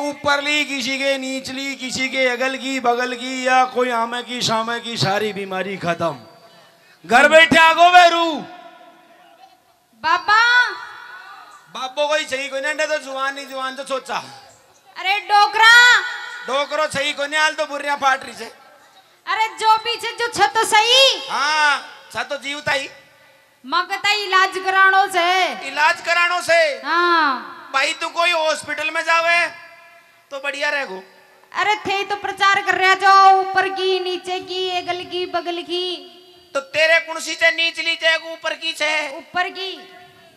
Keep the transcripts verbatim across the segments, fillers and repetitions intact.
ऊपरली, किसी के नीचली, किसी के अगल की बगल की, या कोई आमे की शामे की, सारी बीमारी खत्म। घर बैठे आगो भैरू। बाबा। बाबो कोई सही कोई ना, तो जुआन नहीं, जुआन तो सोचा। अरे डोकरा। डोकरो सही कोई नहीं, हाल तो बुरियां फाट रही से। अरे जो भी छे, जो छे तो सही। हाँ, छे तो जीवता ही। मगता इलाज कराणो से। इलाज कराणो से? हाँ। भाई, तू कोई हॉस्पिटल में जावे तो बढ़िया रहेगो। अरे, थे तो प्रचार कर रहा जो ऊपर की, नीचे की, अगल की, बगल की। तो तेरे कौन सी से नीचली से, ऊपर की से? ऊपर की।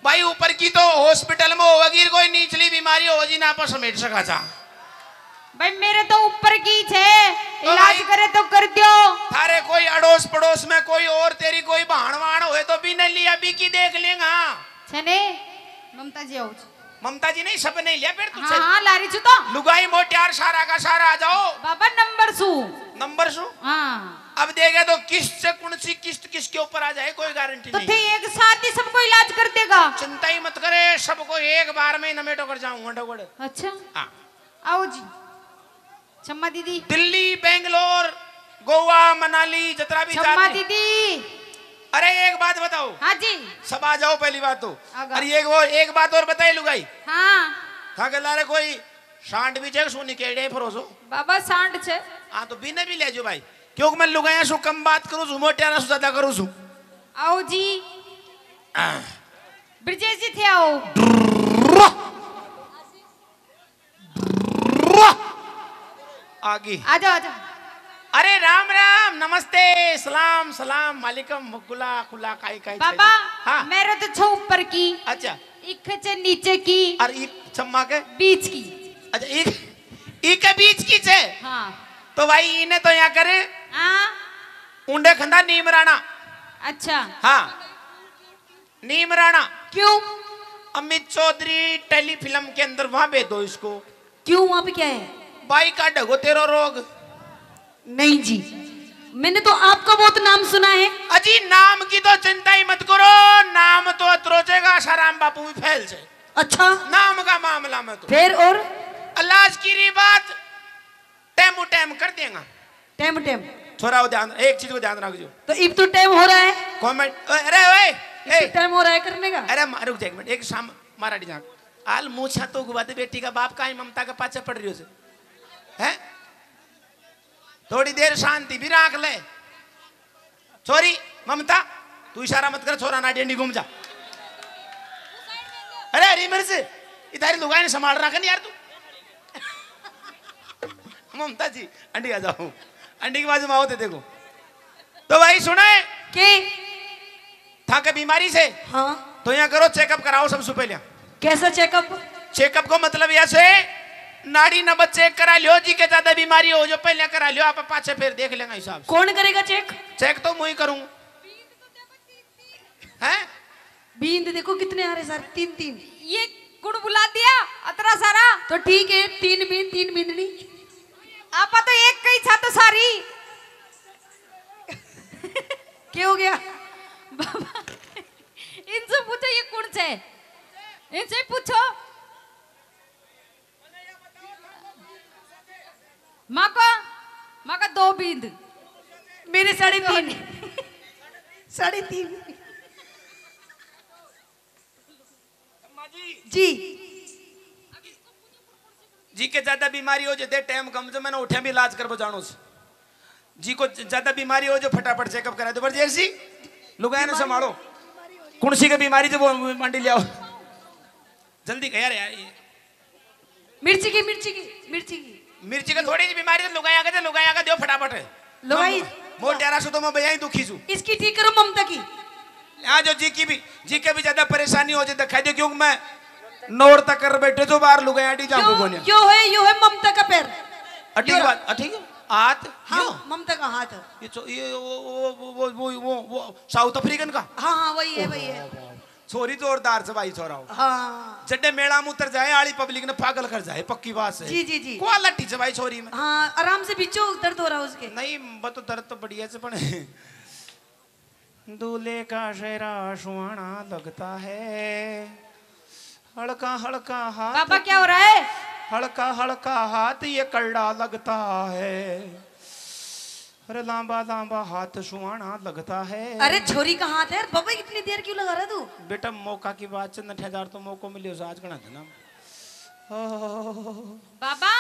भाई, ऊपर की तो हॉस्पिटल में होगी, कोई नीचली बीमारी हो जी ना, आप समेट सका जा। भाई, मेरे तो ऊपर की छे, तो इलाज भाई, करे तो कर दियो। थारे कोई अड़ोस पड़ोस में कोई और तेरी कोई भाण वाण होए तो भी नहीं लिया, भी की देख लेंगा। छने, ममता जी आओ। ममता जी नहीं, सब नहीं लिया फिर तू हाँ, चल। हाँ, लारी छु तो। लुगाई मोटियार सारा का सारा आ जाओ। बाबा नंबर सु। नंबर सु? हाँ। अब देखे तो किस्त से कौन सी किस्त किसके ऊपर आ जाए, कोई गारंटी तो नहीं। थे एक साथ ही सबको इलाज कर देगा। चिंता ही मत करे, सबको एक बार में ही नमेटो कर जाऊंगा डगड़। अच्छा। हाँ। आओ जी। छम्मा दीदी। दिल्ली, बेंगलोर, गोवा, मनाली, जतरा भी छम्मा जाते। दीदी। अरे एक बात बताओ। हाँ जी। सब आ जाओ, पहली बात तो। आगा। अरे एक वो, एक बात और बताई लुगाई। हाँ। था के लारे कोई सांड भी चेक सुनी केड़े फरोसो। बाबा सांड छे। हाँ, तो बिने भी ले जाओ भाई, क्योंकि मैं लुगाया सु कम बात करूँ सु, मोटियारा सु ज्यादा करूँ सु। आओ जी। हाँ। ब्रजेश जी थे आओ। आगे। आ जाओ, आ जाओ। अरे राम राम, नमस्ते, सलाम सलाम, मालिकम, मुगला खुला काई काई बाबा, चाहिए? हाँ। मेरे तो छो ऊपर की। अच्छा। इख से नीचे की। और ई छम्मा के? बीच की। अच्छा, ई, ई के बीच की छे? हाँ। तो भाई इन्हें तो यहाँ करे। हाँ। उंडे खंदा नीम राणा। अच्छा। हाँ। नीम राणा। क्यों? अमित चौधरी टेलीफिल्म के अंदर वहां भेज दो इसको। क्यों, वहां पे क्या है? बाई का ढगो तेरो रोग। नहीं जी, मैंने तो आपका बहुत नाम सुना है। अजी नाम की तो चिंता ही मत करो, नाम तो अतरोचेगा, आसाराम बापू भी फैल जाए। अच्छा। नाम का मामला में तो। फिर और? इलाज की री बात, टाइम टाइम कर देंगा। Time time. छोरा, वो ध्यान, एक चीज को ध्यान रख जो। तो इब तो टाइम हो रहा है। कमेंट, अरे ओए, ए। टाइम हो रहा है करने का। अरे मा-, रुक जा एक मिनट, एक शाम मारा डी जान। आल मूछा तो गुवा दे, बेटी का बाप का ही ममता के पाछे पड़ रही हो से। हैं? थोड़ी देर शांति भी राख ले। छोरी, ममता, तू इशारा मत कर, छोरा ना डेंडी घूम जा। अरे हरी मिर्च, इधर लुगाई ने संभाल रखा नहीं यार तू। ममता जी, अंडी आ जाओ, अंडी के बाजू में आओ तो देखो। तो भाई सुने के? था के बीमारी से? हाँ। तो यहाँ करो, चेकअप कराओ सबसे पहले। कैसा चेकअप? चेकअप को मतलब ऐसे, नाड़ी नंबर चेक करा लियो जी, के ज्यादा बीमारी हो जो पहले करा लियो, आप पाछे फिर देख लेंगे हिसाब से। कौन करेगा चेक? चेक तो मुँह ही करूँ। हैं? बींद देखो कितने आ रहे सर, तीन तीन। ये कुण बुला दिया अतरा सारा? तो ठीक है, तीन बींद, तीन बींदनी। आपा तो एक कई छा तो सारी। क्या हो गया? बाबा, इनसे पूछो ये कुण छे, इनसे पूछो। माँ को, माँ का दो बींद। मेरे साढ़े तीन। साढ़े तीन। जी। जी के ज्यादा बीमारी हो जाते टाइम कम से मैंने उठ्या भी इलाज करबो जानो से। जी को ज्यादा बीमारी हो जो फटाफट चेकअप करा दो। बरजेश जी, लुगाया ने संभालो। कौन सी के बीमारी जो वो मंडी ले आओ। जल्दी कह यार, यार। मिर्ची की, मिर्ची की, मिर्ची की। मिर्ची का थोड़ी सी बीमारी तो लुगाया के, लुगाया के दो फटाफट। लुगाई। मो-, मोटेरा सु तो मैं बयाई दुखी सु। इसकी ठीक करो ममता की। हाँ, जो जी की भी, जी के भी ज्यादा परेशानी हो जाए, दिखा दो, क्योंकि मैं नौर तक कर बैठे जो बाहर लुगाया डी जाऊँ यो, कोने। यो है, यो है ममता का पैर। अ, ठीक यो बात, अ, ठीक है। हाथ, हाँ, यो। ममता का हाथ। ये चो-, ये वो, वो साउथ अफ्रीकन का? हाँ, हाँ, वही है, वही है। छोरी जोरदार से भाई, छोरा हो। हाँ। जड्डे मेला में उतर जाए, आली पब्लिक ने पागल कर जाए, पक्की बात है। जी, जी, जी। क्वालिटी से भाई छोरी में। हाँ, आराम से बिचो दर्द हो रहा उसके। नहीं, वो तो दर्द तो बढ़िया से, पण दूल्हे का चेहरा सुहाना लगता है, हल्का हल्का हाथ। बाबा, क्या हो रहा है? हल्का हल्का हाथ ये करड़ा लगता है। अरे लांबा लांबा हाथ सुहाना लगता है। अरे छोरी का हाथ है बाबा, इतनी देर क्यों लगा रहा है तू? बेटा, मौका की बात से नठेदार तो मौको मिले, आज कना था ना। ओह। बाबा,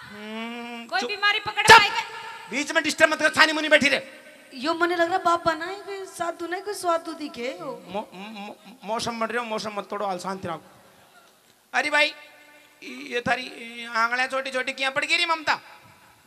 हम्म, कोई चुप। बीमारी पकड़ चुप। पाएगा? बीच में डिस्टर्ब मत कर, छानी मुनी बैठी रहे। यो मने लग रहा बाबा ना है, कोई साधु ना है, कोई स्वादु दिखे हो। मौ-, मौ-, मौसम बन रहे हो, मौसम मत तोड़ो, हाल शांति रहो। अरे भाई, ये थारी आंगलियां छोटी छोटी किया पड़ गई री ममता?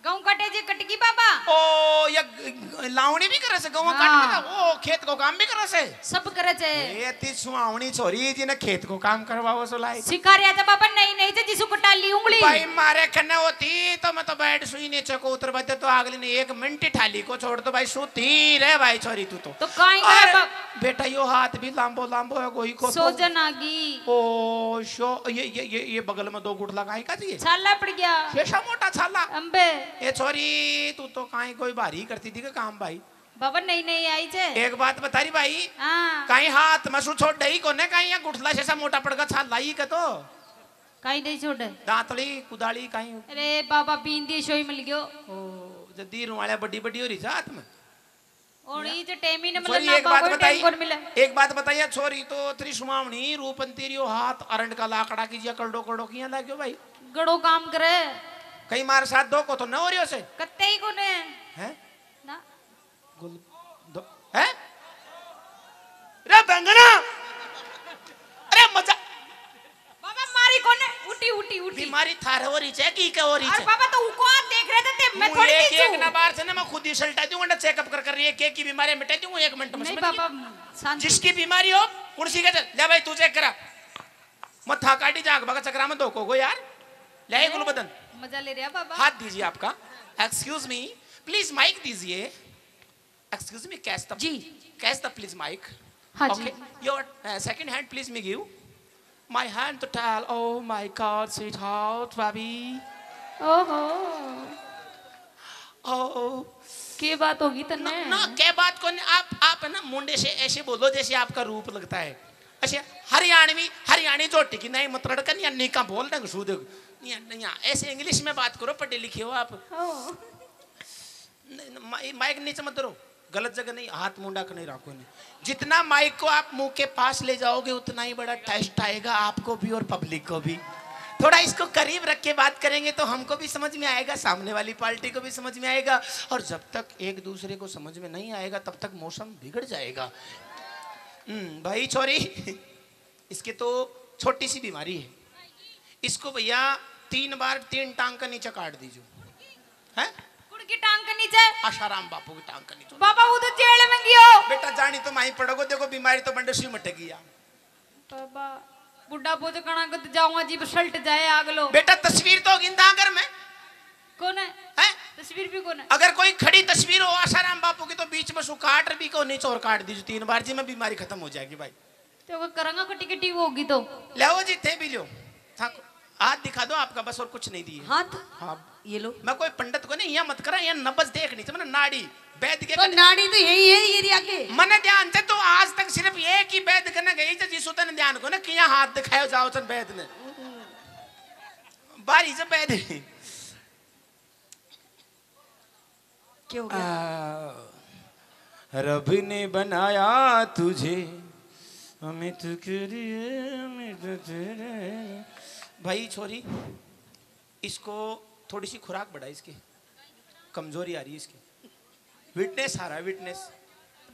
गहूं काटे जी कटकी बाबा। ओ, ये ग-, ग-, लावणी भी करे से, गहूं हाँ। काटने का, ओ, खेत को काम भी करे से। सब करे से। ये ती सुहावनी छोरी जी ने खेत को काम करवाओ सो लाई। सिखा रहा था बाबा, नहीं, नहीं, जे जिसु कटा ली उंगली। भाई, मारे कन्ने होती तो मैं तो बैठ सुई नीचे को उतर बते तो अगली ने एक मिनट ठाली को छोड़ दो भाई, सूती रे भाई छोरी तू तो। तो काई और करे बा- बेटा, यो हाथ भी लांबो लांबो है, कोई को तो। सोजन आ गई। ओ, शो, ये, ये, ये, ये बगल में दो गुठला काई का जी? छाला पड़ गया। शेषा मोटा छाला। अम्बे। ए छोरी, तू तो काई कोई भारी करती थी का काम भाई? बाबा, नहीं, नहीं, आई जे। एक बात बता रही भाई, हाँ। काई हाथ में सु छोड़ ही कोने, काई या गुठला शेषा मोटा पड़ गया, छाला ही का तो। काई नहीं छोड़। दांतली, कुदाली, काई। अरे बाबा, बींदी सोई मिल गयो। ओ, जदी रूं वाले बड़ी बड़ी हो रही जा हाथ में। और ये जो टेमी ने छोरी, मतलब एक ना बात कोई बताई, टेम कौन मिला? एक बात बताइए, छोरी तो तेरी सुमावनी, रूपन तेरी ओ हाथ, अरंड का लाकड़ा की जिया, करड़ो करड़ो किया लाग्यो भाई। गड़ो काम करे। कहीं मारे साथ दो को तो न हो रही हो से? कत्ते ही कोने। हैं? ना। गुल-, दो, हैं? रे बैंगना! अरे मजा बाबा, मारी कोने, उठी, उठी, उठी। बीमारी थारे हो रही छे, की के हो रही अरे छे? बाबा, तो उको आप देख रहे थे, ते मैं मुँह थोड़ी एक, खींचू। एक ना बार से ना, मैं खुद ही सल्टा दूंगा, ना चेकअप कर कर रही है, के की बीमारी मिटा दूंगा एक मिनट में, नहीं समझ गई? बाबा, शांति। जिसकी बीमारी हो, कौन सी कहते? ले भाई, तू चेक करा। मत्था काटी जाग बगा चक्रा में धोखो को यार। ले आए गुलबदन। मजा ले रहा बाबा। हाथ दीजिए आपका। Excuse me, please mic दीजिए। Excuse me, catch the, ji. Catch the please mic. हाँ जी। Okay, your, uh, second hand please me give. My hand to tell, oh my God, sweetheart, baby. ओहो। Oh। के बात होगी तन्ने? ना, ना, क्या बात को नहीं, आप, आप है ना मुंडे से ऐसे बोलो जैसे आपका रूप लगता है। अच्छा, हरियाणवी, हरियाणी झोटी की नहीं मत रड़का, नहीं, नहीं का बोल देंगे सूद। नहीं, नहीं, ऐसे English में बात करो, पढ़े लिखे हो आप। ओ। नहीं, नहीं, मा-, माइक नीचे मत धरो, गलत जगह नहीं, हाथ मुंडा के नहीं रखो नहीं। जितना माइक को आप मुंह के पास ले जाओगे, उतना ही बड़ा टेस्ट आएगा आपको भी और पब्लिक को भी। थोड़ा इसको करीब रख के बात करेंगे तो हमको भी समझ में आएगा, सामने वाली पार्टी को भी समझ में आएगा। और जब तक एक दूसरे को समझ में नहीं आएगा, तब तक मौसम बिगड़ जाएगा। हम्म, भाई छोरी, इसकी तो छोटी सी बीमारी है। इसको भैया तीन बार तीन टांग के नीचे काट दीजो। हैं? कुण की टांग के नीचे? आशाराम बापू की टांग के नीचे। बाबा, वो तो जेल में गयो। बेटा, जानी तो माही पड़ोगो, देखो बीमारी तो बंडे सी मटेगी यार। बाबा, बुढ़ा बोझ कणा को तो जाऊंगा जी, बसल्ट जाए आगलो। बेटा, तस्वीर तो गिंदा घर में। कौन है? हैं? तस्वीर भी कौन है? अगर कोई खड़ी तस्वीर हो आशाराम बापू की, तो बीच में सु काट भी को नीचे और काट दीजो तीन बार जी, मैं बीमारी खत्म हो जाएगी भाई। तो वो करंगा कटी कटी वो होगी तो। ले आओ जी, थे भी लियो। हाँ, हाथ दिखा दो आपका, बस और कुछ नहीं दिए। हाथ? हाँ। ये लो। मैं कोई पंडित को नहीं, यहाँ मत करा, यहाँ नब्ज देखनी चाहिए, मैंने नाड़ी, वैद के तो कन-, नाड़ी तो यही है, ये रही आगे। मैंने ध्यान से तो आज तक सिर्फ एक ही वैद करने गई थी, जिस तने ध्यान को ना किया, हाथ दिखायो जाओ चन वैद ने। बारी से वैद। क्या हो गया? आ, रब ने बनाया तुझे, हमें तो के लिए, हमें तो तेरे। भाई छोरी, इसको थोड़ी सी खुराक बढ़ा, इसकी कमजोरी आ रही है इसकी। वीकनेस आ रहा है, वीकनेस।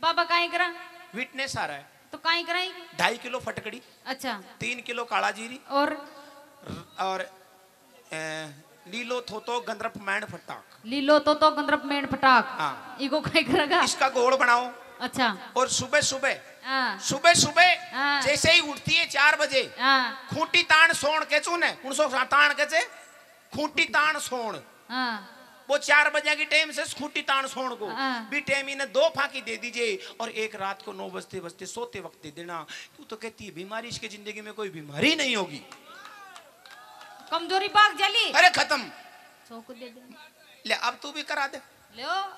बाबा काई करा? वीकनेस आ रहा है। तो काई कराई? ढाई किलो फटकड़ी। अच्छा। तीन किलो काला जीरी। और? और, ए, लीलो थोतो गंद्रप मैंड फटाक। लीलो थोतो गंद्रप मैंड फटाक। हाँ। इको काई करेगा? इसका घोल बनाओ। अच्छा। और सुबह सुबह, हाँ। सुबह सुबह हाँ। जैसे ही उठती है चार बजे, हाँ। खूंटी तान सोण के चूने, उन सौ तान के चे, खूंटी तान सोण। हाँ। वो चार बजे की टाइम से खूंटी तान सोण को, हाँ। भी टाइम इन्हें दो फांकी दे दीजिए और एक रात को नौ बजते बजते सोते वक्त दे देना। तू तो कहती है बीमारी, इसकी जिंदगी में कोई बीमारी नहीं होगी। कमजोरी भाग जली। अरे खत्म। चौक दे दे। ले अब तू भी करा दे। लो।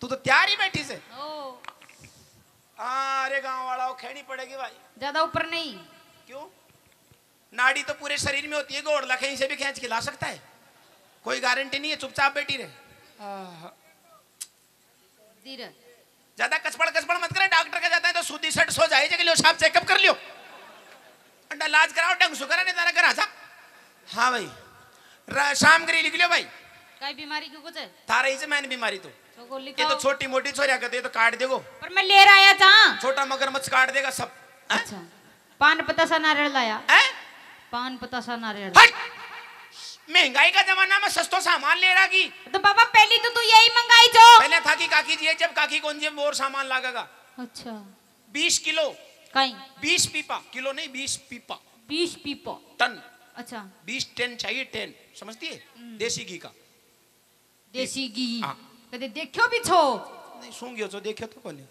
तू तो तैयार ही बैठी से। ओ। हाँ, अरे गांव वाला, वो खेनी पड़ेगी भाई। ज्यादा ऊपर नहीं। क्यों? नाड़ी तो पूरे शरीर में होती है, घोड़ला कहीं से भी खींच के ला सकता है, कोई गारंटी नहीं है। चुपचाप बैठी रहे। आह। धीरे। ज्यादा कसपड़ कसपड़ मत करे, डॉक्टर का जाता है तो सूदी सट सो जाए, जगह लियो साहब, चेकअप कर लियो, अंडा इलाज कराओ, ढंग से करा, नहीं तारा घर आ जा। हाँ भाई, रा-, शाम करी लिख लियो भाई। काई बीमारी क्यों कुछ है? थारा ही से मैंने बीमारी तो। तो गोली ये तो खाओ। छोटी मोटी छोरिया कहते, ये तो काट देगो। पर मैं लेर आया था। छोटा मगरमच्छ काट देगा सब। हैं? अच्छा। पान पतासा नारियल लाया। हैं? पान पतासा नारियल। हट! महंगाई का जमाना में सस्तो सामान ले रहा की। तो बाबा, पहली तो तू यही मंगाई जो। पहले था कि काकी जी है, जब काकी कौन जी और सामान लागेगा। अच्छा। बीस किलो। काई? बीस पीपा, किलो नहीं, बीस पीपा। बीस पीपा। टन। अच्छा। बीस टन चाहिए, टन, समझती है? हम्म। देसी घी का। देसी घी। हाँ। कदे देख्यो भी छो? नहीं, सूंघियो छो, देख्यो तो कोनी।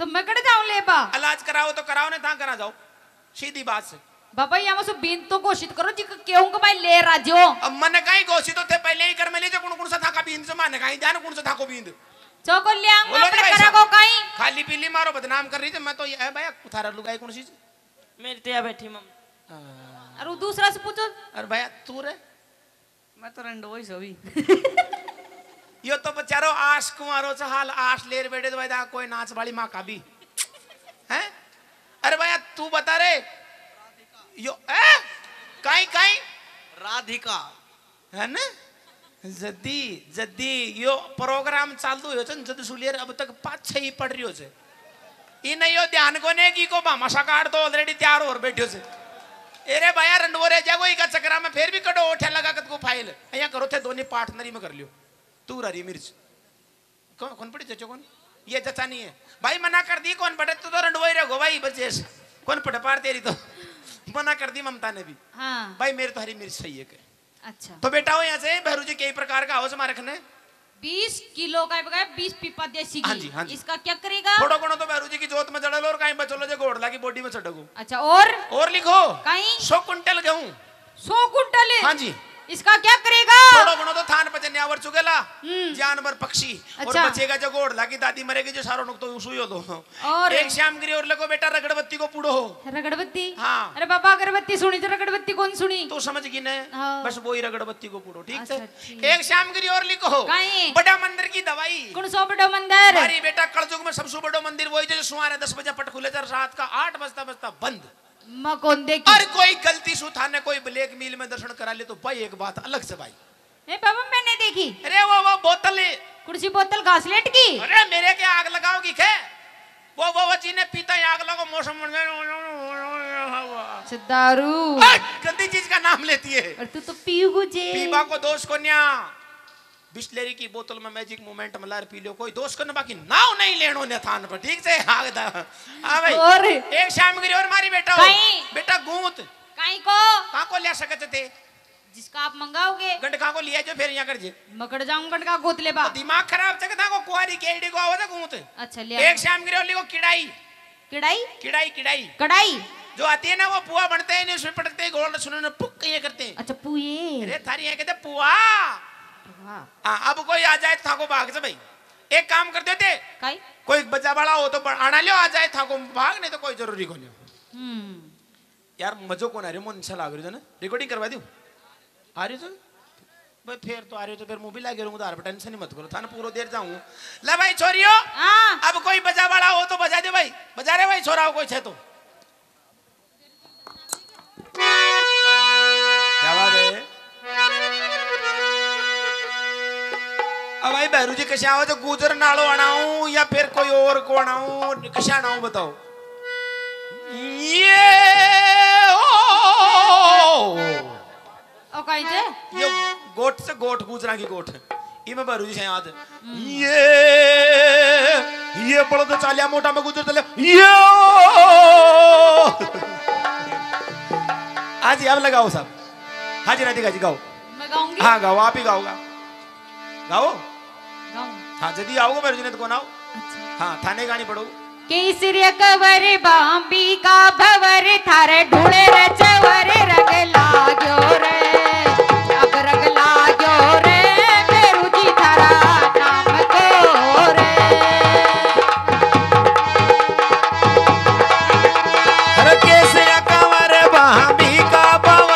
तो मैं कड़े जाऊं लेबा? इलाज कराओ तो कराओ, नहीं तां करा जाओ, सीधी बात से। बाबा, ये मुझे बींद तो घोषित करो जी, क्यों के भाई ले राजो। अब मन काई घोषित होते पहले ही कर में लीजिए, कौन कौन सा था का बींद से माने काई, ध्यान कौन सा था को बींद। चौको ले आऊंगा, बोलो अपने भाई करा साहब। को काई। खाली पीली मारो, बदनाम कर रही थी। मैं तो ये, ए भाई, थारा लुगाई कौन सी? मेरी तो यहाँ बैठी मम। हाँ। अरे वो दूसरा से पूछो। अरे भाई, तू रे? मैं तो रंडोई सो भी। यो तो बेचारो आस कुंवारो छ, हाल आस लेर बैठे तो भाई, दा कोई नाच वाली माँ का भी। हैं? अरे भाई, तू बता रे। यो, ए? काई, काई? राधिका। है ना? जदी, जदी यो प्रोग्राम चालू हो छ, जद सुलियर अब तक पाछे ही पड़ रही हो छ। इने यो ध्यान कोने की को भामाशा काट तो already तैयार और बैठ्यो से। एरे भाया रंडवो रे जागो, इका चक्रा में फिर भी कटो ओठे लगा कत को फाइल। अया करो थे दोनी पार्टनरी में कर लियो। तू हरी मिर्च। कौन, कौन पड़े जचो कौन? ये जचा नहीं है। भाई मना कर दी, कौन पड़े? तू तो रंडवो ही रहो भाई, बजेश। कौन पड़े पार तेरी तो। मना कर दी ममता ने भी। हाँ। भाई मेरे तो हरी मिर्च सही है के। अच्छा। तो बेटा हो यहाँ से भैरू जी कई प्रकार का हाउस मारे रखने। बीस किलो का बगाया, बीस पीपा देसी घी। हाँ जी, हाँ जी। इसका क्या करेगा? थोड़ा घणो तो भैरू जी की जोत में जड़ा लो और काई बचो लो जो घोड़ला की बॉडी में चढ़ोगो। अच्छा, और? और लिखो। काई? सौ कुंटल गेहूं। सौ कुंटल? हाँ जी। इसका क्या करेगा? थोड़ा घणो तो थान पचन्यावर चुगेला। हम्म। जानवर पक्षी। और अच्छा। बचेगा जो घोड़ला की दादी मरेगी जो सारो नुकतो उसू ही हो दो। और एक श्याम गिरी और लगो बेटा रगड़बत्ती को पूड़ो। रगड़बत्ती? हाँ। अरे बाबा, अगरबत्ती सुनी तो रगड़बत्ती कौन सुनी? तू समझ गई ना? हाँ। बस वही रगड़बत्ती को पूड़ो, ठीक अच्छा, है? ठीक। एक श्याम गिरी और लिखो। काई? बड़ा मंदिर की दवाई। कौन सो बड़ो मंदिर? अरे बेटा, कलयुग में सबसे बड़ो मंदिर वही जो सुमारे दस बजे पट खुले थे, रात का आठ बजता बजता बंद। मैं कौन देखी? अरे कोई गलती से थाने कोई ब्लैक मेल में दर्शन करा ले तो भाई एक बात अलग से भाई। ए बाबा, मैंने देखी। अरे वो, वो बोतल। कुर्सी बोतल घास लेट की। अरे मेरे के आग लगाओगी खे? वो, वो, वो चीने पीता ही आग लगो, मौसम बन गया। अच्छा, दारू। हट, गंदी चीज का नाम लेती है। और तू तो पीऊ जे। पीबा को दोष कोन्या। बिस्लेरी की बोतल में मैजिक मोमेंट मिला पी लो, कोई दोष कोन्या, बाकी नाव नहीं लेनो ने थान पर, ठीक से? आग दा। हाँ भाई। और? एक श्याम गिरी और मारी बेटा हो। काई? बेटा गूंत। काई को? कहाँ को ले सकते थे? जिसका आप मंगाओगे। गंडका को लिया जो फिर यहाँ कर जे। मकड़ जाऊं गंडका गोत ले बा। तो दिमाग खराब थे, कथा को कुआरी केड़ी को आवाज गूंत। अच्छा, लिया। एक श्याम गिरी और लिखो किड़ाई। किड़ाई? किड़ाई, किड़ाई। कढ़ाई? जो आती है ना, वो पुआ बनते हैं, नहीं उसमें पटकते हैं, गोल सुनो ना, पुक ये करते हैं। अच्छा, पुए। अरे, थारी यहाँ कहते पुआ। पुआ। हाँ, अब कोई आ जाए तो थाको भाग से भाई। एक काम कर देते। काई? कोई बजा वाला हो तो ब-, आना लियो, आ जाए थाको भाग, नहीं तो कोई जरूरी को नहीं। हम्म। यार, मजो कौन आ रही, मन अच्छा लाग रही है ना, रिकॉर्डिंग करवा दूं। आ रही हो तो? भाई, फिर तो आ रही हो तो फिर मुंह भी लागे रहूंगा, तो टेंशन ही मत करो, थाने पूरा देर जाऊं। ले भाई, छोरियो, हाँ। अब कोई बजा वाला हो तो बजा दे भाई, बजा रहे भाई, छोरा हो कोई छे तो। क्या बात है? अब भाई, भैरू जी, कशा हो तो गुजर नालो आना हूं या फिर कोई और को आना हूं, कशा आना हूं, बताओ। ये ओ, ओ काई जे? ये गोठ से गोठ, गुजरा की गोठ। इमे भैरू जी से याद। ये, ये बड़ो तो चालिया मोटा में गुजर चले। ये। हाँ जी, अब लगाओ साहब। हाँ जी, राधिका जी, गाओ। मैं गाऊंगी? हाँ, गाओ, आप ही गाओगा। गाओ। गाऊं। हाँ, जदी आओगे भैरू जी ने तो कौन आओ? अच्छा। हाँ, थाने गानी पड़ो। केसरिया कवर बांबी का भवर, थारे ढूले रे चवर, रंग लाग्यो रे, अब रंग लाग्यो रे, भैरू जी थारा नाम को रे। अरे केसरिया कवर बांबी का भवर,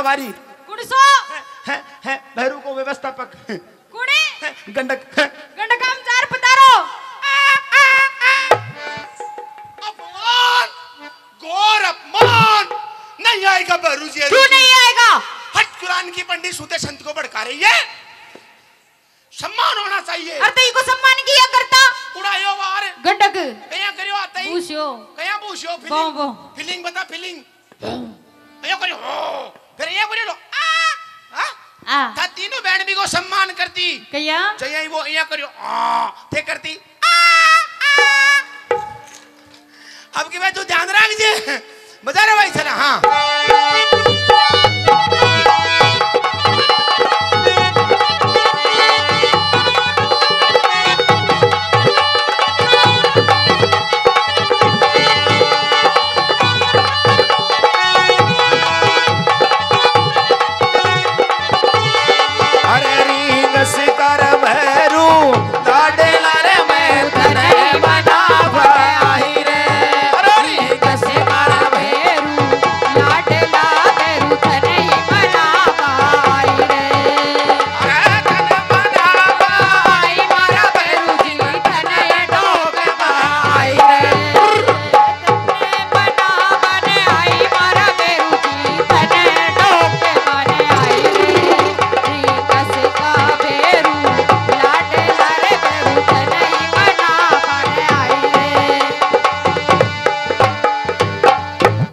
अरे, कुण सो? है, है, है, भैरू को व्यवस्थापक। कुण है? है, गंडक, है। गंडक हम चार पतारो। अपमान, घोर अपमान। नहीं आएगा भैरू जी। क्यों नहीं आएगा? हट, कुरान की पंडी सूते संत को भड़का रही है। सम्मान होना चाहिए। अरे तो इको सम्मान किया करता। उड़ायो वार। गंडक। कया करियो आते ही। भूस्यो। कया भूस्यो feeling। बो, बो। Feeling बता, feeling। कया करियो, हो। फिर ये करियो, आ, हाँ? आ। था तीनों बहन भी को सम्मान करती। कया? जया ही वो या करियो, आ, थे करती। आ, आ। अब की बात तू ध्यान रख जे। बजा रहे भाई, चला, हाँ। अरे रींग शिकार भैरू, लाडला रे मैं तने मनावा आई रे। अरे रींग शिकार भैरू, लाडला भैरू तने ही मनावा आई रे। अरे तने मनावा आई मारा भैरू जी, तने डोकवा आई रे।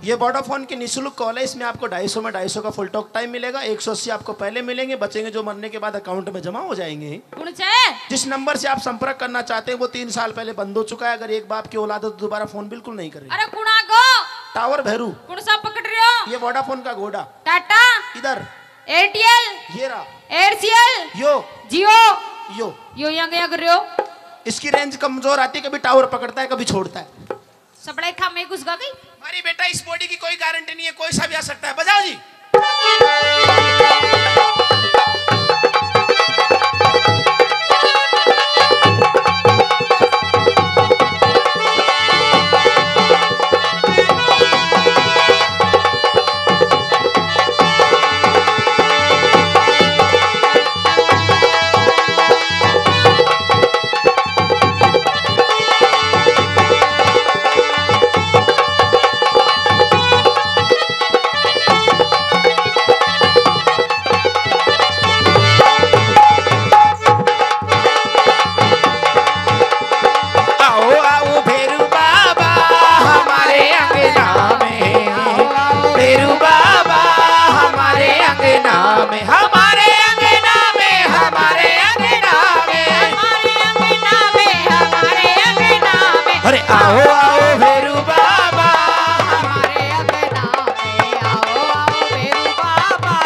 ये वोडाफोन की निशुल्क कॉल है, इसमें आपको ढाई सौ में ढाई सौ का फुल टॉक टाइम मिलेगा, एक सौ अस्सी आपको पहले मिलेंगे, बचेंगे जो मरने के बाद अकाउंट में जमा हो जाएंगे। कौन से? जिस नंबर से आप संपर्क करना चाहते हैं वो तीन साल पहले बंद हो चुका है। अगर एक बाप की औलाद हो तो दोबारा फोन बिल्कुल नहीं करें। अरे कुणा गो? टावर भैरू। कौन सा पकड़ रहे हो? ये वोडाफोन का घोड़ा। टाटा। इधर। एयरटेल। ये रहा। एयरसेल। यो। जियो। यो। यो यहाँ क्या कर रहे हो? इसकी रेंज कमजोर आती है, कभी टावर पकड़ता है, कभी छोड़ता है। सपड़ा था मैं घुस गई। अरे बेटा, इस बॉडी की कोई गारंटी नहीं है, कोई सा भी आ सकता है। बजाओ जी। आओ आओ भैरू बाबा हमारे अंगना में, भैरू बाबा हमारे अंगना में, हमारे अंगना में, हमारे अंगना में, हमारे अंगना में, हमारे अंगना में। अरे आओ आओ भैरू बाबा हमारे अंगना में, आओ आओ भैरू बाबा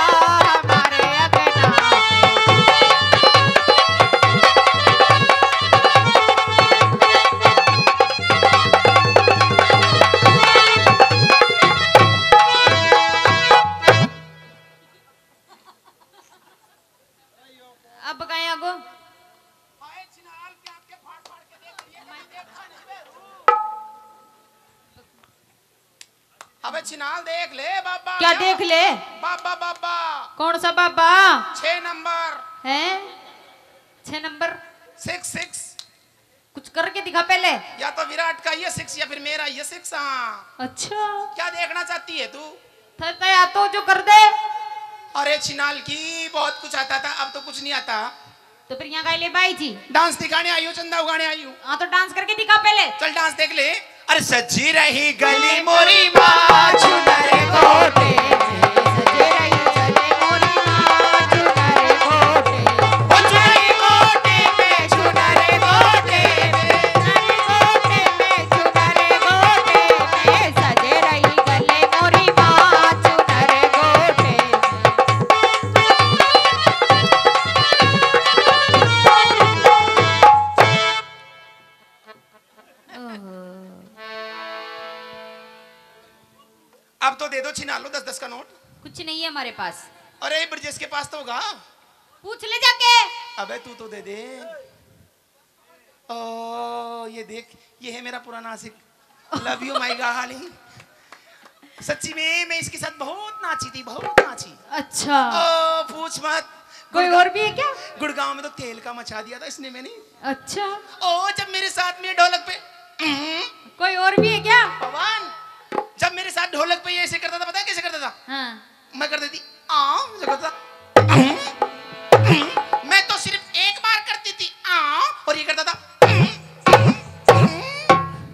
हमारे अंगना में। अब कहीं आगो? अबे छिनाल देख ले बाबा। क्या देख ले? बाबा, बाबा। कौन सा बाबा? छह नंबर। हैं? छह नंबर। Six, six. कुछ करके दिखा पहले। या तो विराट का ये सिक्स या फिर मेरा ये सिक्स। हाँ। अच्छा। क्या देखना चाहती है तू? थे तो या तो जो कर दे। अरे छिनाल की बहुत कुछ आता था, अब तो कुछ नहीं आता। तो फिर यहाँ गाय ले बाई जी। डांस दिखाने आई हो, चंदा उगाने आई हो? हाँ, तो डांस करके दिखा पहले। चल डांस देख ले। अरे सजी रही गली मोरी माँ चुनर गोटे। सजी रही गली मोरी माँ चुनर गोटे। ओ चुनर गोटे में, चुनर गोटे में, चुनर गोटे में, चुनर गोटे में सजी रही गली मोरी माँ चुनर गोटे में। ओहो। अब तो दे दो, छिनाल लो दस दस का नोट। कुछ नहीं है हमारे पास। अरे ब्रजेश के पास तो होगा। पूछ ले जाके। अबे तू तो दे दे। ओ ये देख, ये है मेरा पुराना आशिक। Love you my darling। सच्ची में मैं इसके साथ बहुत नाची थी, बहुत नाची। अच्छा। ओ, पूछ मत। कोई गुड़गांव, और भी है क्या? गुड़गांव में तो तेल का मचा दिया था इसने, मैंने। अच्छा। ओ, जब मेरे साथ में ढोलक पे, हम्म। कोई और भी है क्या? पवन, जब मेरे साथ ढोलक पे ये ऐसे करता था, पता है कैसे करता था? हाँ। मैं कर देती, आ, जो करता, मैं तो सिर्फ एक बार करती थी, आ, और ये करता था।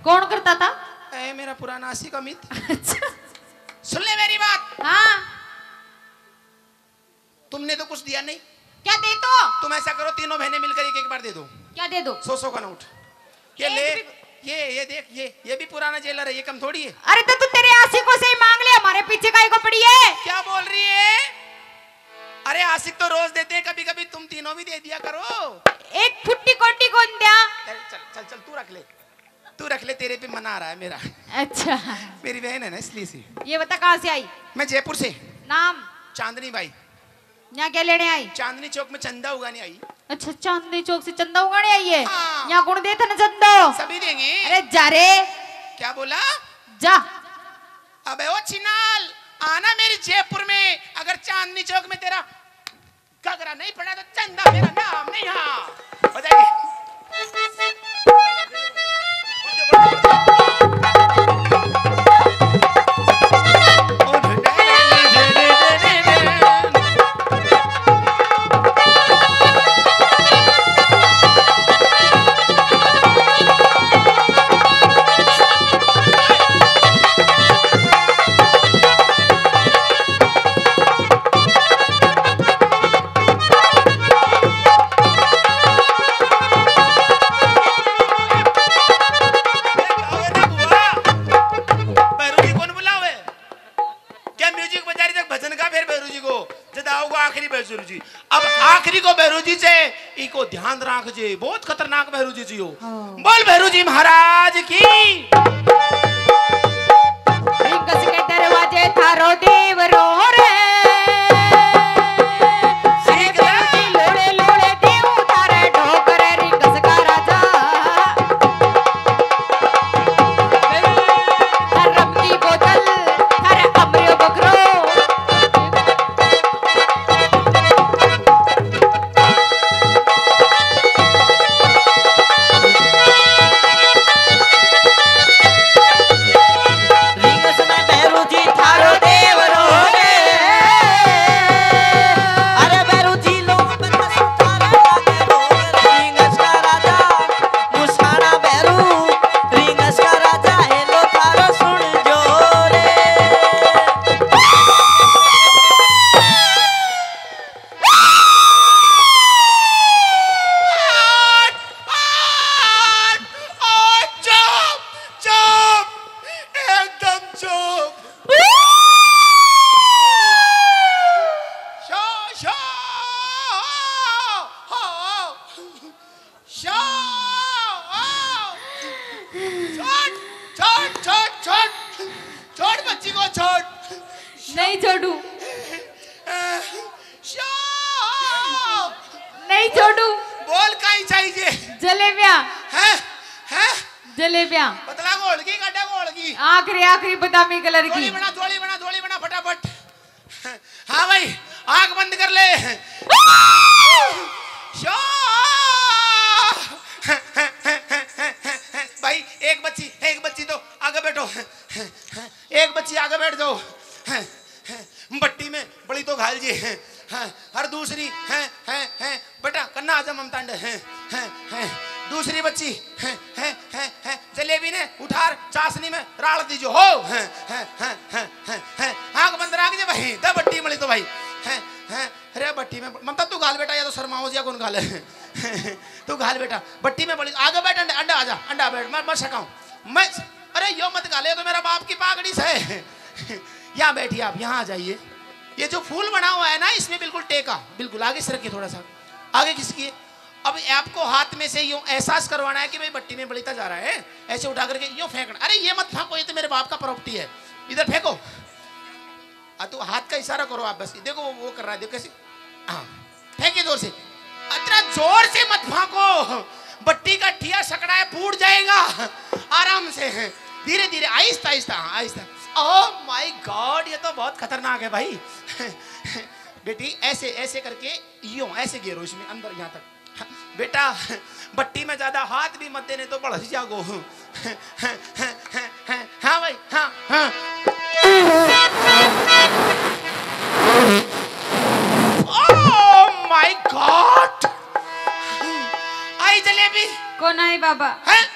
कौन करता था? ए, मेरा पुराना आशिक अमित। अच्छा। सुन ले मेरी बात। हाँ। तुमने तो कुछ दिया नहीं। क्या दे तो? तुम ऐसा करो, तीनों बहनें मिलकर एक एक बार दे दो। क्या दे दो? सौ सौ का नोट। ये एक ले, भी ये, ये देख, ये, ये भी पुराना जेलर है, ये कम थोड़ी है। अरे तो तू तेरे आशिकों से ही मांग ले, हमारे पीछे काहे को पड़ी है? क्या बोल रही है? अरे आशिक तो रोज देते हैं, कभी कभी तुम तीनों भी दे दिया करो। एक फुट्टी कोटी कौन दिया? चल, चल, चल, चल, तू रख ले, तू रख ले, तेरे पे मना आ रहा है मेरा। अच्छा। मेरी बहन है ना, इसलिए से। ये बता कहाँ से आई? मैं जयपुर से। नाम? चांदनी बाई। यहाँ क्या लेने आई? चांदनी चौक में चंदा उगाने आई। अच्छा, चांदनी चौक से चंदा उगाने आई है? हाँ। यहाँ कौन दे तने चंदो? सभी देंगे। अरे जा रे। क्या बोला? जा। अबे ओ छिनाल, आना मेरी जयपुर में, अगर चांदनी चौक में तेरा घाघरा नहीं पड़ा तो चंदा मेरा नाम नहीं। हाँ, बजाइए। भैरू जी कौन बुलावे? क्या म्यूजिक बजा रही थक भजन का? फिर भैरू जी को जद आओगा आखिरी भैरू जी। अब आखिरी को भैरू जी से इको ध्यान रख जे, बहुत खतरनाक भैरू जी जी हो। हाँ। बोल भैरू जी महाराज की। रिंगस के दरवाजे थारो देवरो रे। अरे भैरू जी लोड़े लोड़े देऊ थारे ढोकर रिंगस का राजा। धर्म की बोतल, थारे अमरियो बकरो। रिंगस में भैरू जी थारो देवरो रे। अरे भैरू जी लोग बता सुतारा लागे भोग रे। रिंगस का राजा मुसाना भैरू, रिंगस का राजा हेलो थारो सुन जो रे। चुप, चुप, एकदम चुप। शो, शो, हो, हो। शो, छोड़, छोड़, छोड़, छोड़, छोड़ बच्ची को छोड़। नहीं छोड़ू। शो। नहीं छोड़ू। बोल काई चाहिए? जलेबियां। हैं? हैं? जलेबियां। पतला घोल की, गड्ढा घोल की। आखिरी, आखिरी बादामी कलर की। झोली बना, झोली बना, झोली बना फटाफट। हाँ भाई, आंख बंद कर ले। शो। भाई, एक बच्ची, एक बच्ची तो आगे बैठो। एक बच्ची आगे बैठ जाओ। भट्टी में बड़ी तो घाल जी। हाँ, हर दूसरी, हैं, हैं, हैं, बेटा, कन्ना आजा ममतांड, हैं, हैं, हैं, दूसरी बच्ची, हैं, हैं, हैं, हैं, जलेबी ने उठार चाशनी में राल दीजो हो, हैं, हैं, हैं, हैं, हैं, हैं, आंख बंद राख जे भाई, दे बट्टी मली तो भाई, हैं, हैं, अरे बट्टी में, ममता तू घाल बेटा, या तो शर्माओ या कौन घाले, तू घाल बेटा, बट्टी में बड़ी, आगे बैठ, अंडा, अंडा आजा, अंडा बैठ, मैं, मैं छकाऊं, मैं, अरे यो मत घाले, यो तो मेरा बाप की पागड़ी से, यहाँ बैठिए आप, यहाँ आ जाइए। ये जो फूल बना हुआ है ना, इसमें बिल्कुल टेका, बिल्कुल आगे सरकिए थोड़ा सा, आगे खिसकिए। अब आपको हाथ में से यूं एहसास करवाना है कि भाई बट्टी में बलिता जा रहा है, ऐसे उठा करके यूं फेंकना। अरे ये मत फेंको, ये तो मेरे बाप का प्रॉपर्टी है, इधर फेंको। आ, तो हाथ का इशारा करो आप बस, देखो वो, वो कर रहा है, देखो कैसे। हाँ, फेंकिए जोर से, इतना जोर से मत फेंको, बट्टी का ठिया सकड़ा है, फूट जाएगा। आराम से, धीरे धीरे, आहिस्ता आहिस्ता, हाँ, आहिस्ता। Oh my God, ये तो बहुत खतरनाक है भाई। बेटी, ऐसे, ऐसे करके यूं ऐसे गेरो इसमें अंदर, यहाँ तक। बेटा, भट्टी में ज्यादा हाथ भी मत देने, तो भड़क जागो। हाँ भाई, हाँ, हाँ। Oh my God! आई जलेबी। कौन आई बाबा? हैं?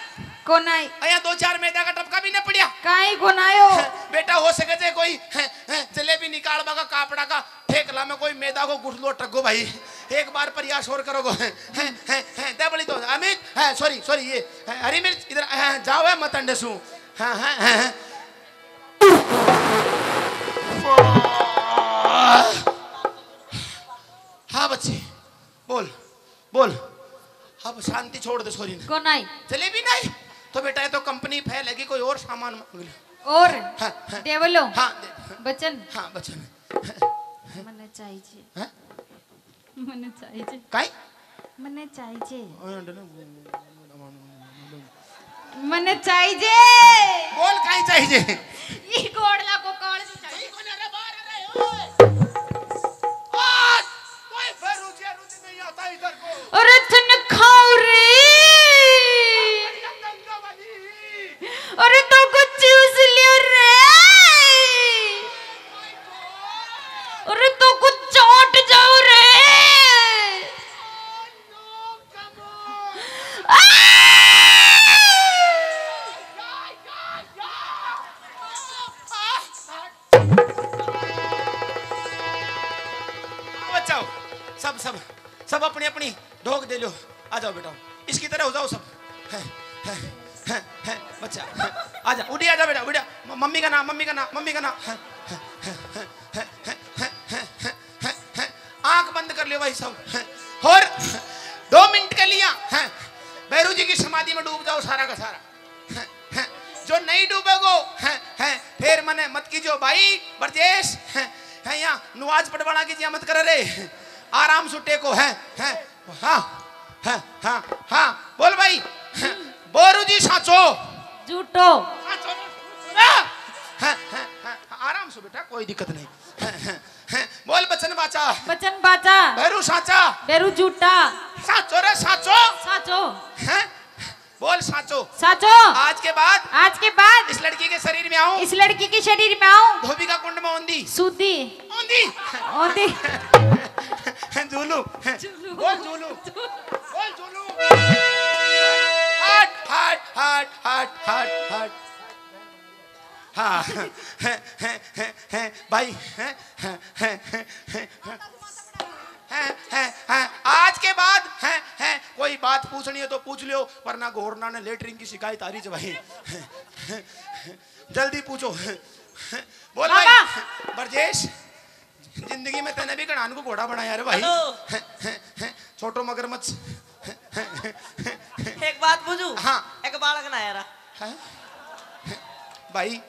कौन आई? अया दो चार मैदा का टपका भी ना पड़िया। काई कौन आयो? बेटा, हो सके थे कोई, हैं, हैं, जलेबी निकालवा का कापड़ा का ठेकला में कोई मैदा को गुठलो टगो भाई, एक बार प्रयास और करोगो। हैं, हैं, हैं, दे बड़ी तो अमित, हैं, sorry, sorry, ये, हैं, हरी मिर्च इधर, हैं, जाओ, है मत अंडे सू। हाँ, हाँ, हाँ, हाँ। हाँ बच्चे, बोल, बोल। अब शांति छोड़ दे छोरी ने। कौन आई? जलेबी नहीं? तो बेटा, ये तो कंपनी फेल है कि कोई और सामान मांग ले। और हाँ, हाँ। देवलो। हाँ, दे। वचन। हाँ, वचन। मने चाहिए। हाँ? मने चाहिए। काई? मने चाहिए। मने चाहिए। बोल, काई चाहिए? ई गोड़ला को काल जो चाहिए। सही कोने रे, बाहर आ रहे हो। आज कोई भैरू जी, रुचि नहीं आता इधर को। अरे थन खाओ रे। बढ़िया गंगा वाली। अरे तो कुछ चूस लियो रे। अरे तो कुछ चाट जाओ रे। बच्चा हो, सब, सब, सब अपनी अपनी ढोक दे लो। आ जाओ बेटा, इसकी तरह हो जाओ सब। हैं, हैं, हैं, हैं, बच्चा, हैं, आ जा, उड़ी आ जा बेटा, उड़ी आ। म-, मम्मी का नाम, मम्मी का नाम, मम्मी का नाम। हैं, हैं, हैं, हैं, हैं, हैं, हैं, हैं, हैं, हैं, हैं, हैं। आंख बंद कर लियो भाई साहब। हैं। और दो मिनट के लिए, हैं, भैरू जी की समाधि में डूब जाओ सारा का सारा। हैं, हैं। जो नहीं डूबेगो, हैं, हैं, फिर मने मत कीजियो भाई, ब्रजेश, हैं, हैं, यहाँ नमाज पढ़वाना की जिया मत कर रे। आराम से टेको, हैं, हैं। हाँ, हाँ, हाँ, हाँ, बोल भाई। बोरू जी साचो। झूठो। साचो। हाँ, हाँ, हाँ, हाँ, आराम से बेटा, कोई दिक्कत नहीं। हाँ, हाँ, हाँ, बोल बचन बाचा। बचन बाचा। भैरू साचा। भैरू झूठा। साचो रे साचो। साचो। हैं? बोल साचो। साचो। आज के बाद। आज के बाद। इस लड़की के शरीर में आऊं। इस लड़की के शरीर में आऊं। धोबी का कुंड में औंधी। सूधी। औंधी। औंधी। झूलू। झूलू। बोल झूलू। बोल झूलू। हट, हट, हट, हट, हट, हट। हाँ। हैं, हैं, हैं, हैं, भाई, हैं, हैं, हैं, हैं, हैं, हैं, हैं, हैं, आज के बाद, हैं, हैं, कोई बात पूछनी हो तो पूछ लियो, वरना घोरना ने लेटरिन की शिकायत आ रही है भाई। जल्दी पूछो। बोल भाई, बाबा। ब्रजेश, जिंदगी में तने भी घणान को घोड़ा बनाया रे भाई। हेलो। छोटो मगरमच्छ। एक बात पूछूं? हाँ। एक बालक ना यारा। हैं? भाई,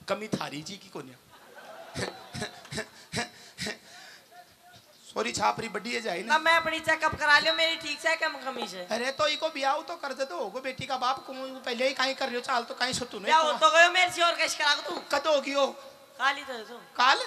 कमी थारी जी की कोन्या। सॉरी, छापरी बड़ी है जाए ना। ना, मैं अपनी चेकअप करा लियो, मेरी ठीक से कम कमी से। अरे, तो इको ब्याह तो कर दे दो, होगो बेटी का बाप को पहले ही काई कर रहे हो, चाल तो काई सतू नहीं क्या हो तो गयो, मेरे से और कैसे करा तू? कद होगी हो? काल ही तो है तो। काल?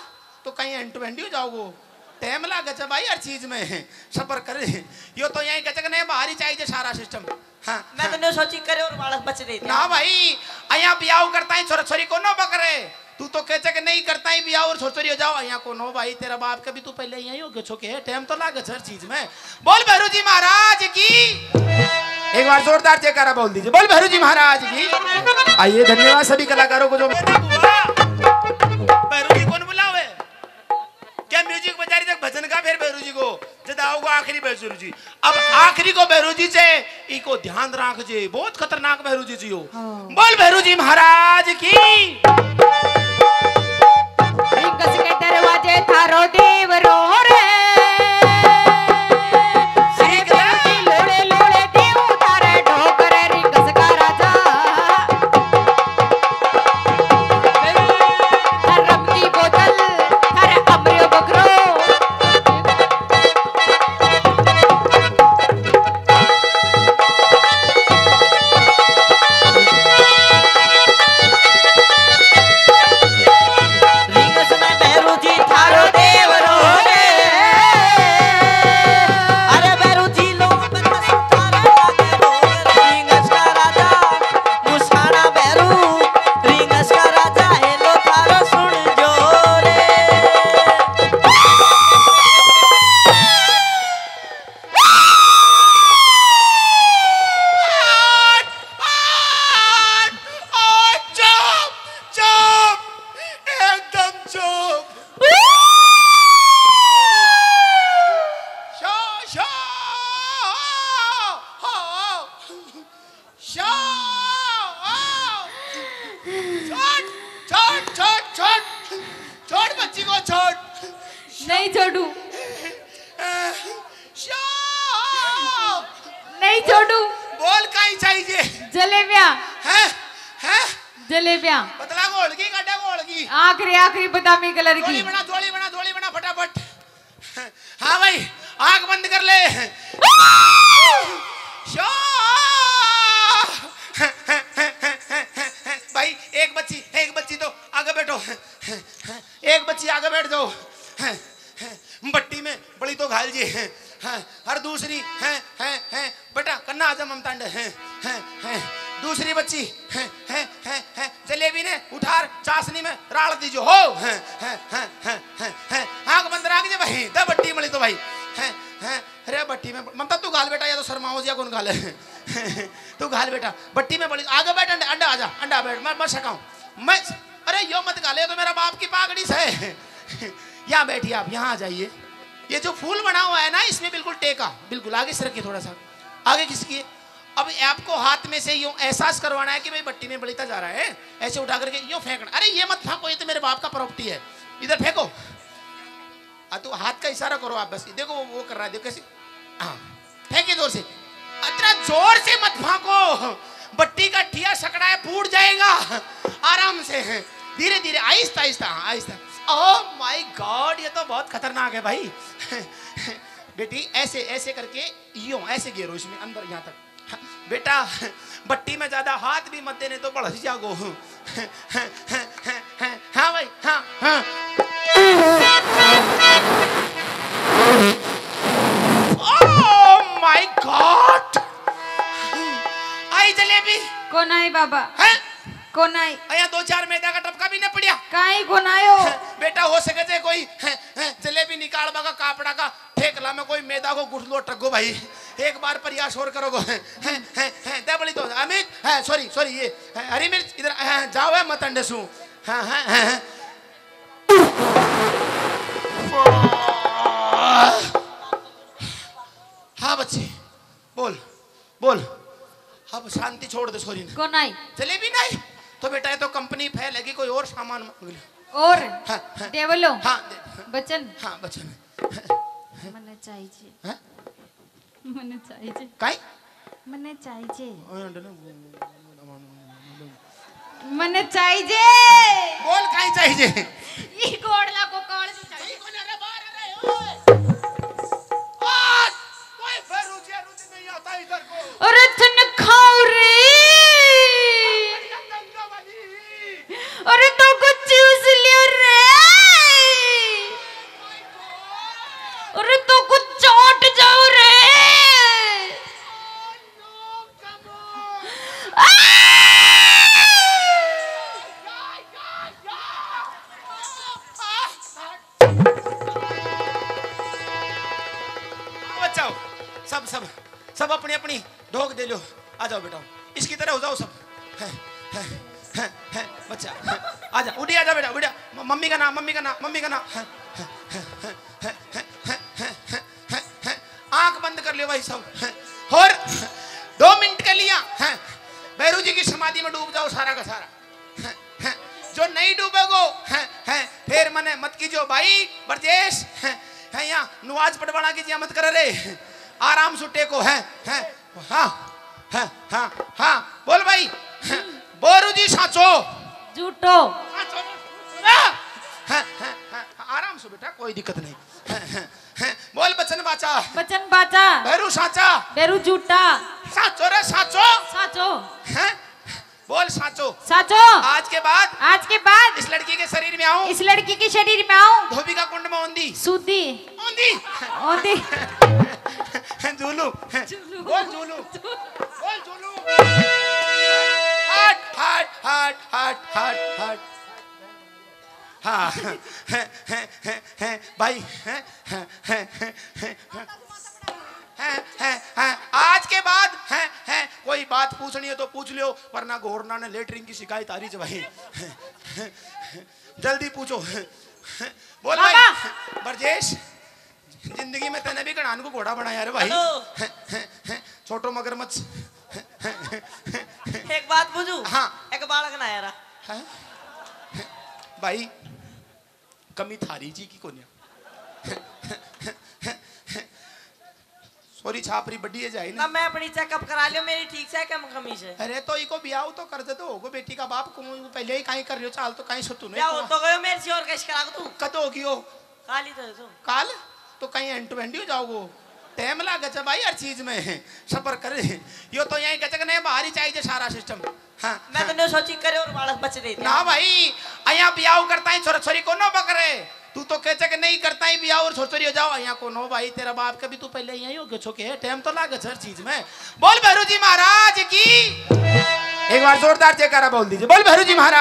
तो कहीं एंड टू एंड ही हो जाओगो। टाइम लागे छे भाई हर चीज में, सबर करे। यो तो यहीं गजक ने बाहर ही चाहिए सारा सिस्टम। हाँ, मैं तो हाँ। नहीं सोची करे और बालक बच रहे थे। ना भाई, अया ब्याह करता ही छोरा छोरी को नो बकरे। तू तो कहते कि नहीं करता ही ब्याह और छोरा छोरी हो जाओ, अया को नो भाई, तेरा बाप कभी तू पहले यहीं हो गयो छो के, टाइम तो लागे हर चीज में। बोल भैरू जी महाराज की। एक बार जोरदार जयकारा बोल दीजिए, बोल भैरू जी महाराज की। आइए, धन्यवाद सभी कलाकारों को जो भैरू जी कौन बुलावे? क्या म्यूजिक बजा रही थी भजन का? फिर भैरू जी को जद आओगा आखिरी भैरू जी। अब आखिरी को भैरू जी से इको ध्यान राख जे, बहुत खतरनाक भैरू जी जी हो। हाँ। बोल भैरू जी महाराज की। रिंगस के दरवाजे थारो देव रो रे। अरे देव जी लोड़े लोड़े देव थारे ढोकर रिंगस का राजा। धर्म की बोतल, अरे अमरियो बकरो। छोड़ू। बोल, काई चाहिए? जलेबियां। हैं? हैं? जलेबियां। पतला घोल की, गाढ़ा घोल की? आखिरी, आखिरी बादामी कलर की। जोड़ी बना, जोड़ी बना, जोड़ी बना फटाफट। हाँ भाई, आंख बंद कर ले। शो। भाई, एक बच्ची, एक बच्ची तो आगे बैठो। एक बच्ची आगे बैठ जाओ। भट्टी में बड़ी तो घाल जी। हाँ, और दूसरी, हैं, हैं, हैं, बेटा, कन्ना आजा ममतांड, हैं, हैं, हैं, दूसरी बच्ची, हैं, हैं, हैं, हैं, जलेबी ने उठार चाशनी में राल दीजो हो, हैं, हैं, हैं, हैं, हैं, हैं, आंख बंद रख जे भाई, द बट्टी मली तो भाई, हैं, हैं, अरे बट्टी में, ममता तू घाल बेटा, या तो शर्माओ या कौन घाले, तू घाल बेटा, बट्टी में बड़ी, आगे बैठ, अंडा, अंडा आजा, अंडा बैठ, मैं, मैं सकाऊं, मैं, अरे यो मत घाले, यो तो मेरा बाप की पागड़ी से, यहाँ बैठिए आप, यहाँ आ जाइए। ये जो फूल बना हुआ है ना, इसमें बिल्कुल टेका, बिल्कुल आगे सरकिए थोड़ा सा, आगे खिसकिए। अब आपको हाथ में से यूं एहसास करवाना है कि भाई बट्टी में बलिता जा रहा है, ऐसे उठा करके यूं फेंकना। अरे ये मत फेंको, ये तो मेरे बाप का प्रॉपर्टी है, इधर फेंको। आ तो हाथ का इशारा करो आप बस, देखो वो, वो कर रहा है, देखो कैसे। हाँ, फेंके जोर से, इतना जोर से मत फेंको, बट्टी का ठिया सकड़ा है, फूट जाएगा। आराम से, धीरे धीरे, आहिस्ता आहिस्ता, हाँ, आहिस्ता। ओह माय गॉड, ये तो बहुत खतरनाक है भाई। बेटी, ऐसे, ऐसे करके यूं ऐसे घेरो इसमें अंदर, यहाँ तक। बेटा, बट्टी में ज्यादा हाथ भी मत देने तो बड़स जागो। हाँ भाई, हाँ, हाँ। Oh my God! आई जलेबी। कौन आई बाबा? हैं? कौन आई? अया दो चार मैदा का टपका भी ना पड़िया। काई कौन आयो? बेटा, हो सके थे कोई, हैं, हैं, जलेबी निकालवा का कापड़ा का ठेकला में कोई मैदा को गुठलो टगो भाई, एक बार प्रयास और करोगो। हैं, हैं, हैं, दे बड़ी तो अमित, हैं, सॉरी, सॉरी, ये, हैं, हरी मिर्च इधर, हैं, जाओ, है मत अंडे सू। हाँ, हाँ, हाँ, हाँ। हाँ बच्चे, बोल, बोल। अब शांति छोड़ दे छोरी ने। कौन आई? जलेबी नहीं? तो बेटा, ये तो कंपनी फेल है कि कोई और सामान मांग ले। और हाँ, हाँ। देवलो। हाँ, दे, हाँ। बचन। हाँ, बचन। मने चाहिए। हाँ? मने चाहिए। काई? मने चाहिए। ओए, अंडे ना। मने चाहिए। बोल, काई चाहिए? ई गोड़ला को काल से चाहिए। आज कोई भैरू जी नहीं आता इधर को। अरे थन खाओ रे। अरे तो कुछ चूस लियो रे। अरे तो कुछ चाट जाओ रे। आ! बचाओ, सब, सब, सब अपनी अपनी ढोक दे लो। आ जाओ बेटा, इसकी तरह हो जाओ सब। हैं, हैं, हैं, हैं, बच्चा, हैं, आजा, उड़ी आजा बेटा, उड़िया। म-, मम्मी का नाम, मम्मी का नाम, मम्मी का नाम। हैं, हैं, हैं, हैं, हैं, हैं, हैं, हैं, हैं, हैं, हैं। आंख बंद कर लियो भाई साहब। हैं। और दो मिनट के लिए, हैं, भैरू जी की समाधि में डूब जाओ सारा का सारा। हैं, हैं। जो नहीं डूबेगो, हैं, हैं, फिर मने मत कीजो भाई ब्रजेश। हैं, हैं, यहाँ नवाज पटवाला की जिया मत कर रे। आराम से टेको, हैं, हैं। हाँ, हाँ, हाँ, हाँ, बोल भाई। बोरू जी साचो। झूठो। साचो। हाँ, हाँ, हाँ, हाँ, आराम से बेटा, कोई दिक्कत नहीं। हाँ, हाँ, हाँ, बोल बचन बाचा। बचन बाचा। भैरू साचा। भैरू झूठा। साचो रे साचो। साचो। हैं? बोल साचो। साचो। आज के बाद। आज के बाद। इस लड़की के शरीर में आऊं। इस लड़की के शरीर में आऊं। धोबी का कुंड में औंधी। सूदी। औंधी। औंधी। झूलू। झूलू। बोल झूलू। बोल झूलू। हट, हट, हट, हट, हट, हट। हाँ। हैं, हैं, हैं, हैं, भाई, हैं, हैं, हैं, हैं, हैं। हैं, हैं, हैं। आज के बाद, हैं, हैं, कोई बात पूछनी हो तो पूछ लियो, पर ना घोरना ने लेटरिन की शिकायत आ रही है भाई। जल्दी पूछो। बोल भाई। बाबा। ब्रजेश, जिंदगी में तने भी घणान को घोड़ा बनाया रे भाई। हेलो। छोटो मगरमच्छ। एक बात पूछू? हाँ। एक बालक ना यारा। हैं? भाई, कमी थारी जी की कोन्या। थोड़ी छापरी बड़ी है जाए ना। मैं अपनी चेकअप करा लियो, मेरी ठीक से कम कमी से। अरे तो इको ब्याह तो कर दे दो, बेटी का बाप को पहले ही कहीं कर रहे हो, चाल तो कहीं सुतू नहीं। ब्याह हो तो गयो मेरे से, और कैसे करा तू? कद होगी हो? काल ही तो है तू। काल? तो कहीं एंटू एंडी हो जाओगो। टाइम लागे छे भाई हर चीज में, सबर करे। यो तो यहीं गजक ने बाहर ही चाहिए सारा सिस्टम। हाँ, मैं तो नहीं सोची करे और बालक बच रहे थे। ना भाई, अया ब्याह करता ही छोरा छोरी को नो बकरे। तू तो कहते कि नहीं करता ही ब्याह और छोरा छोरी हो जाओ, अया को नो भाई, तेरा बाप कभी तू पहले यहीं हो गयो छो के, टाइम तो लागे हर चीज में। बोल भैरू जी महाराज की। एक बार जोरदार जयकारा बोल दीजिए, बोल भैरू जी महाराज।